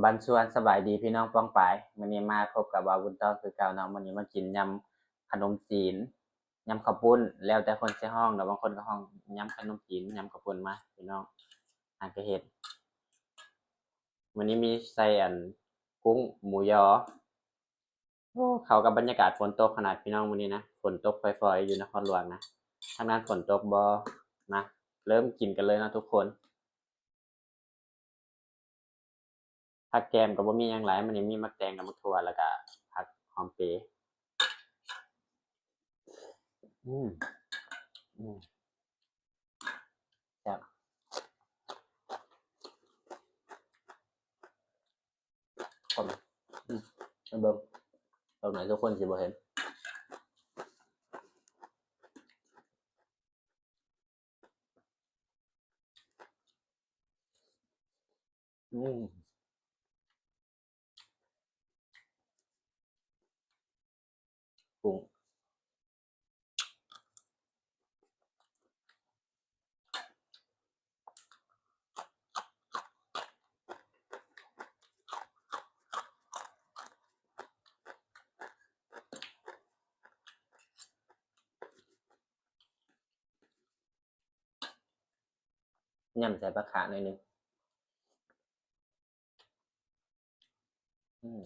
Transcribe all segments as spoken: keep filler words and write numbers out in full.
บันชวน สบายดีพี่น้องป้องปาย มื้อนี้มาพบกับบ่าวบุญต้องคือเก่าเนาะ มื้อนี้มากินยำขนมจีน ยำข้าวปุ้น แล้วแต่คนสิฮ้องเนาะ บางคนก็ฮ้องยำขนมจีน ยำข้าวปุ้นมาพี่น้อง หากะเฮ็ด มื้อนี้มีใส่อันกุ้ง หมูยอ โอ้ เข้ากับบรรยากาศฝนตกขนาดพี่น้องมื้อนี้นะ ฝนตกฝอยๆ อยู่นครหลวงนะ ทางนั้นฝนตกบ่นะ เริ่มกินกันเลยเนาะทุกคน ผักแกมก็บ่มีหยังหลาย มื้อนี้มีหมากแตงกับหมากถั่ว แล้วก็ผักหอมเป อืม อืม แซ่บ คน อืม ให้เบิ่ง ตรงไหนทุกคนสิบ่เห็น อืม กุ้ง ยำใส่ผักขาหน่อยหนึ่ง อืม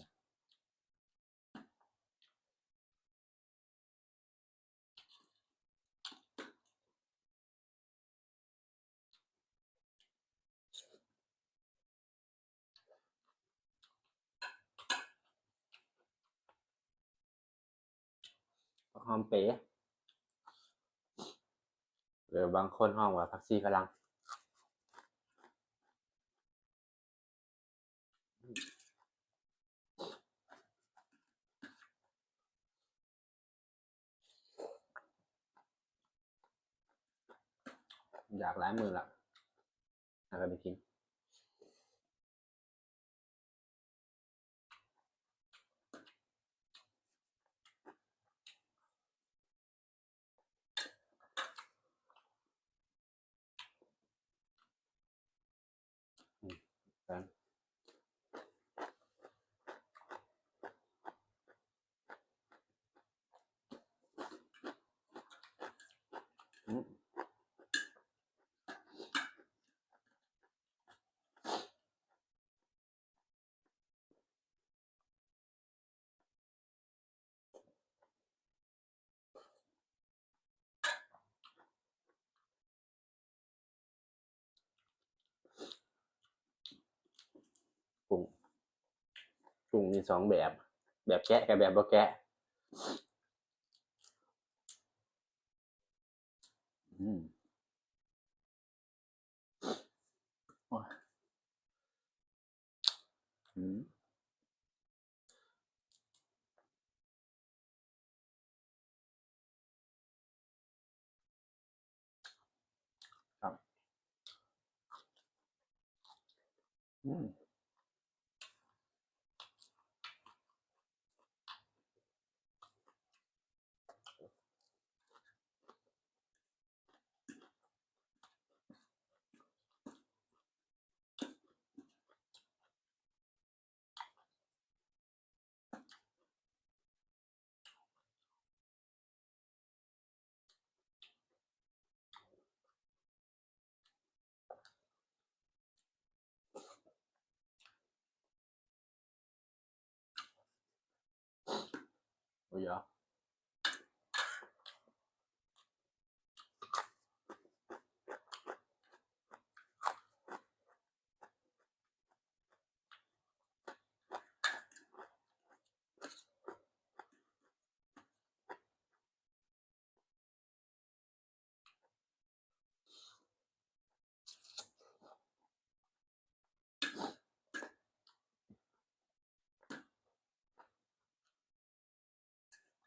หอมเป๋ หรือบางคนฮ้องว่าผักชีฝรั่ง อยากหลายมื้อละ หาก็ไปกิน อืม แซ่บ อืม กุ้ง กุ้งมีสองแบบ แบบแกะกับแบบบ่แกะ อืม โอ้ย อืม ครับ อืม โอ้ยอะ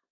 อืม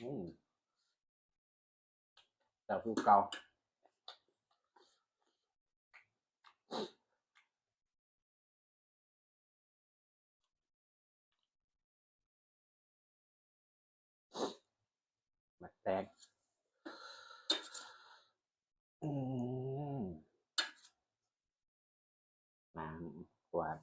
อืม แต่คือเก่า หมากแตง อืม น้ำหวาน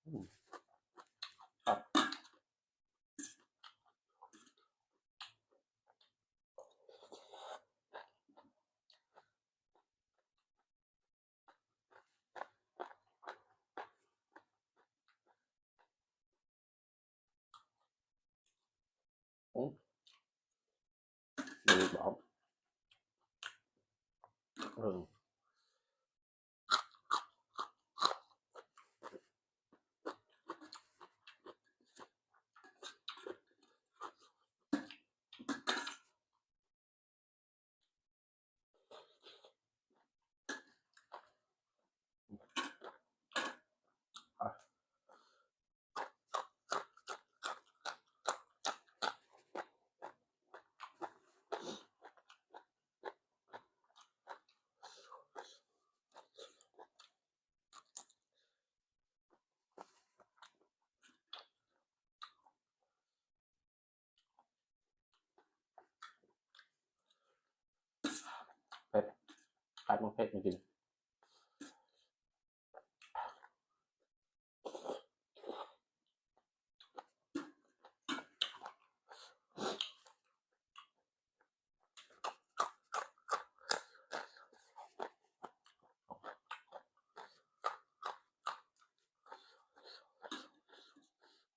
อืม ครับ อืม ดีบอก เออ เผ็ด ผัดมะเผ็ดมากิน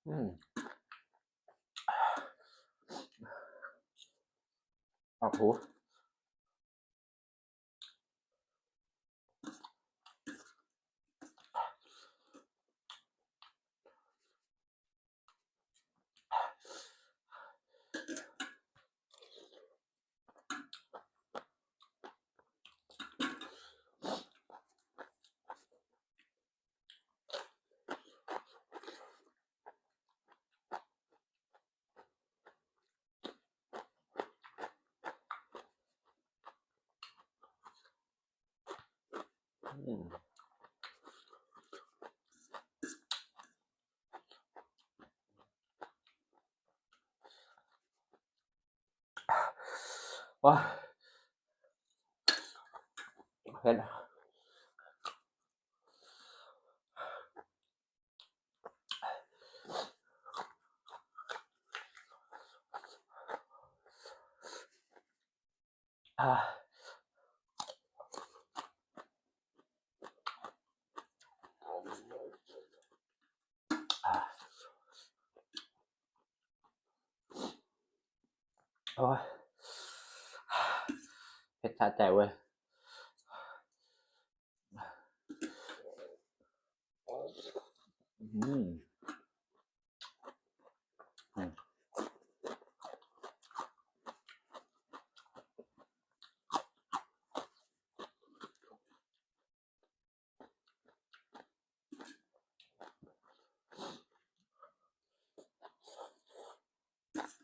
อืม โอ้โห อืม ว้า เผ็ด อ่า อ่า โอ้ย เผ็ดสะใจเว้ย อืม อืม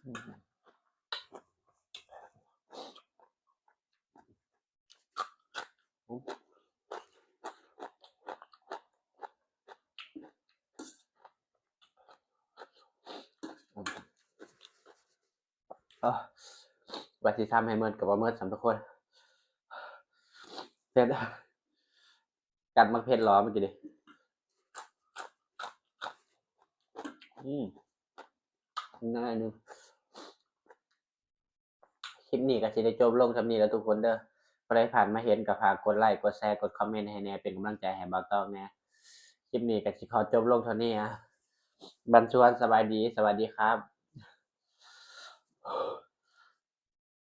อืม เอ้อ ว่าสิทำให้เมิดก็บ่เมิดซ้ำทุกคน เผ็ด กัดหมากเผ็ดหลอเมื่อกี้นี่ อืม น้อยหนึ่ง คลิปนี้ก็สิได้จบลงส่ำนี้แล้วทุกคนเด้อ ผู้ใดผ่านมาเห็นก็ฝากกดไลค์ กดแชร์ กดคอมเมนต์ให้แหน่ เป็นกำลังใจให้บ่าวตองแหน่ คลิปนี้ก็สิขอจบลงเท่านี้อะ บันชวน สบายดี สวัสดีครับ